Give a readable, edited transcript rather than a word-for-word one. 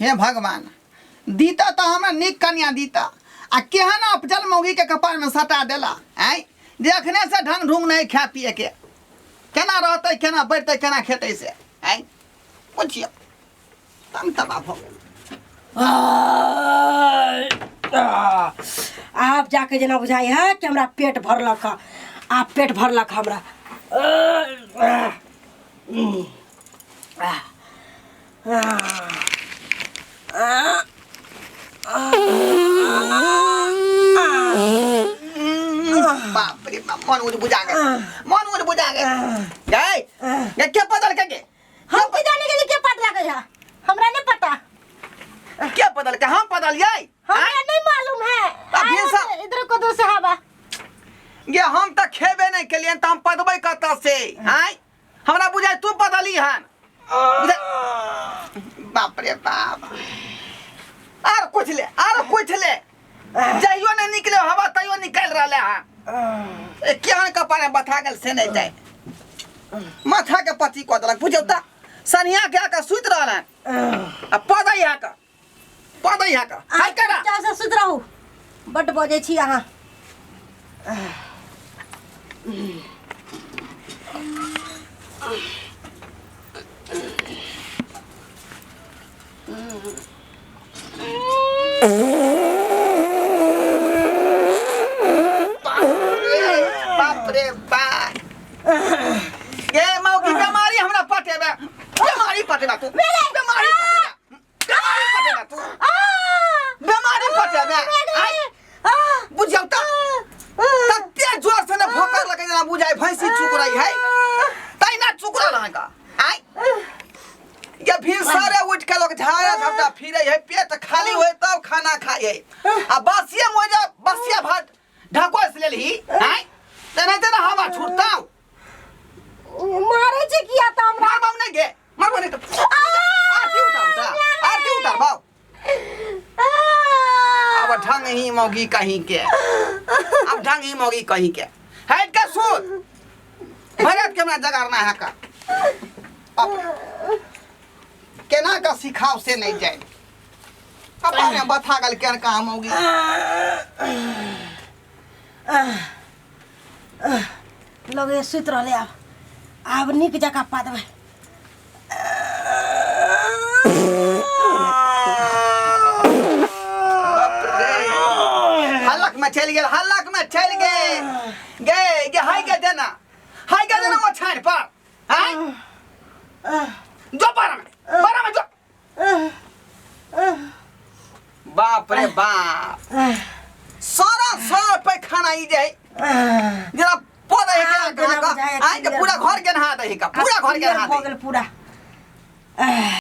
हे भगवान, दीता तऽ हमरा नीक कन्या दीता, आ केहन अपजल मौगी के कपार में सटा देला। आँय, जे अखने से ढंग ढूंग नहीं खाए पिए के, केना रहतै, केना बढ़तै, केना खेतै से? आँय, बुझियौ, तम तबाह भऽ गेल। आब जाके जेना बुझाइ है कि हमरा पेट भरलक हँ, आब पेट भरलक हमरा। बाप रे बाप, मन उड़ बुझा गए, मन उड़ बुझा गए। गए गए, के बदल के गे? हम की जाने गेली के पट लगे है, हमरा नहीं पता। के बदल के? हम बदलिए? हमरा नहीं मालूम है। अभी इधर को दूर से हवा गे, हम तऽ खेबे नहीं केलियन तऽ हम पदबै कतऽ से? आँय, हमरा बुझाय तू बदली हन। बाप रे बाप, आर कुछ ले, आर कुछ ले। जहियो नहीं निकले हवा तैयो निकल रहले हन। ए, केहन कपारे बथा गेल से नहीं जाए, माथा के पति कऽ देलक। बुझौ तऽ सनिया के आके सुति रहल हन आ पदै आके, पदै आके हाय करा। चुपचाप से सुति रहू, बड्ड बजै छी अहाँ। बाप रे बाप, ये मौकी बीमारी हमरा पटेबे, बीमारी पटेबा तू, बीमारी पटेबा, बीमारी पटेबा तू, बीमारी पटेबे। आइ बुझियौ तऽ तते जोर से ने भोकर लगे जेना बुझाइ भैंसी चुक रही है, तहिना चुकरल अहाँके। आइ ये फिर सारे उठ के लोग झाड़ा झपटा फिरे है, पेट खाली होय तब खाना खाए है, आ बसिया मोजा बसिया भात ढकोस लेलही। आइ तेनाहिते ने हवा छुटतौ। मारे छै किया तऽ हमरा? मारबौ नहि गे, मारबौ नहि तऽ आरती उतार, उतार आरती उतार बाउ। अब ढंग ही मौगी कहीं के, अब ढंग ही मौगी कहीं के। हट के सुत, भरत के हमरा जगारना है का। अब केना का सिखाओ से नहीं जाए, कपार में बथा गल केन कहाँ मौगी। लगे सुति रहलै, आब आब नीक जकाँ पा देबै। बाप रे, हल्लक में चलि गेल, हल्लक में चलि गेल। गे गे, हाय गे देना, हाय गे देना, ओ छानि पर आय जो बारा में, बारा में जो। बाप रे बाप, सारा साल पैखाना ई जे है जेना पौधा है आब के जेना बुझाइ आइ के पूरा घर के नहा दही का, पूरा घर के नहा भऽ दही गेल पूरा।